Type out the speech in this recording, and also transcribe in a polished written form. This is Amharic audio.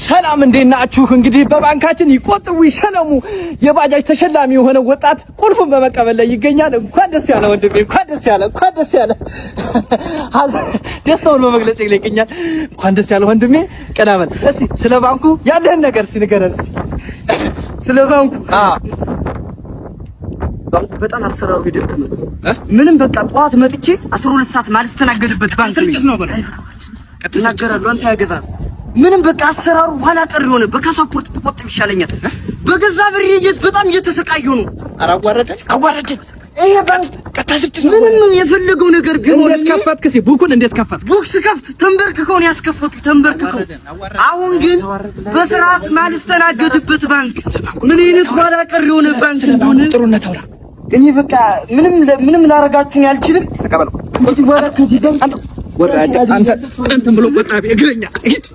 ሰላም እንዴት ናችሁ? እንግዲህ በባንካችን ይቆጥቡ ይሸለሙ የባጃጅ ተሸላሚ የሆነ ወጣት ቁልፉን በመቀበል ላይ ይገኛል። እንኳን ደስ ያለ ወንድሜ፣ እንኳን ደስ ያለ፣ እንኳን ደስ ያለ። ደስታውን በመግለጽ ላይ ይገኛል። እንኳን ደስ ያለ ወንድሜ። ቀና በል እስቲ፣ ስለ ባንኩ ያለህን ነገር እስቲ ንገረን እስቲ። ስለ ባንኩ? ባንኩ በጣም አሰራሩ የደከመ፣ ምንም በቃ ጠዋት መጥቼ 12 ሰዓት ማልስተናገድበት ባንክ ነው። ነው እናገራለሁ። አንተ ያገባህ ምንም በቃ አሰራሩ ኋላ ቀር የሆነ፣ በካሳፖርት ብቆጥብ ይሻለኛል። በገዛ ብሬ በጣም እየተሰቃየሁ ነው። ኧረ አዋረደን፣ አዋረደን። ይሄ ባንክ ምንም የፈለገው ነገር ቢሆን እንዴት ከፈትክ? እስኪ book ኡን እንዴት ከፈትክ? Book ስከፍት ተንበርክከው ነው ያስከፈቱ፣ ተንበርክከው። አሁን ግን በስርዓት ማልስተናገድበት ባንክ ምን አይነት ኋላ ቀር የሆነ ባንክ እንደሆነ ጥሩነት አውራ። እኔ በቃ ምንም ምንም ላረጋችሁ አልችልም። ተቀበለው። እንግዲህ በኋላ ከዚህ ጋር አንተ ወራዳ፣ አንተ አንተም ብሎ ቆጣቢ እግረኛ ሂድ።